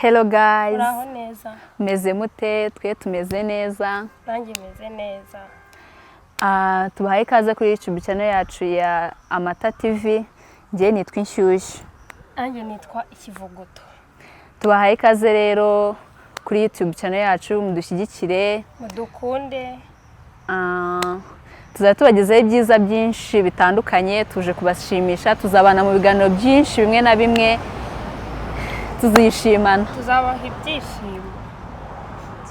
Hello guys. Muraho neza? Meze mute? Twe tumeze neza. Nanjye meze neza. Tubahaye ikaze kuri YouTube channel yacu ya Amata TV. Njye nitwa Inshyushyu. Nanjye nitwa Ikivuguto. Tubahaye ikaze rero kuri YouTube channel yacu, mudushyigikire. Mudukunde. Tuzajya tubagezaho ibyiza byinshi bitandukanye, tuje kubashimisha, tuzabana mu biganiro byinshi bimwe na bimwe, tuzishimana. Tuzabaha ibyishimo.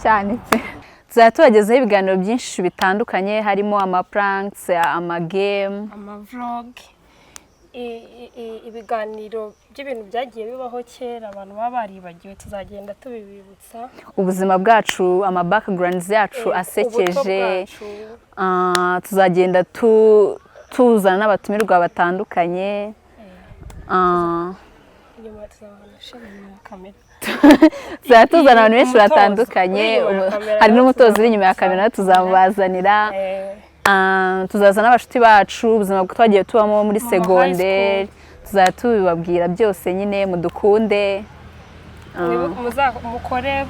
Cyane pe. Tuzajya tubagezaho ibiganiro byinshi bitandukanye, harimo ama pranks, ama game, ama vlog, ibiganiro by'ibintu byagiye bibaho kera abantu baba baribagiwe, tuzagenda tubibibutsa. Ubuzima bwacu, ama backgrounds yacu ubuto asekeje. bwacu. Tuzagenda tuzana n'abatumirwa batandukanye. Inyuma tuzabaha na inyuma ya kamera. Tuzajya tuzana abantu benshi Umutozo batandukanye. uri inyuma ya kamera Hari nawe n'umutozo uri inyuma ya kamera, tuzamubazanira. tuzamubazanira. Tuzaza n'abashuti bacu, ubuzima twagiye tubamo muri Mu ma high segonderi, tuzajya tubibabwira byose nyine. Mudukunde. Mukore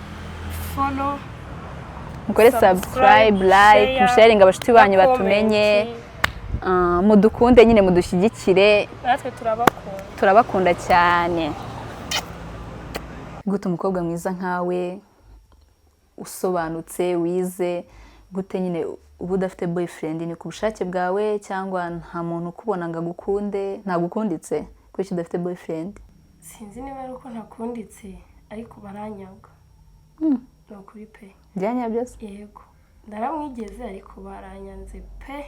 follow, mukore subscribe, like, share, musharinga abashuti banyu na batumenye. comment. Mudukunde nyine, mudushyigikire. Natwe turabakunda. Turabakunda cyane. Gute umukobwa mwiza nkawe, usobanutse, wize, gute nyine uba udafite boyfriend? Ni ku bushake bwawe cyangwa nta muntu ukubona ngo agukunde, ntagukunditse? Kuki udafite boyfriend? Sinzi niba ari uko ntakunditse, ariko baranyanga, ni ukuri pe. Byanya byose? Yego, ndaramwigeze, ariko baranyanze pe.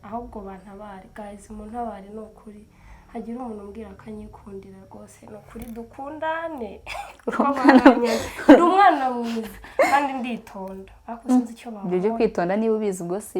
Ahubwo bantabare guys, muntabare, ni ukuri. Hagira umuntu umbwira akanyikundira rwose, ni ukuri dukundane, kuko baranyanze. Ndi umwana mwiza kandi nditonda, ariko sinzi icyo Ibyo byo bankora. kwitonda niba ubizi, ubwo si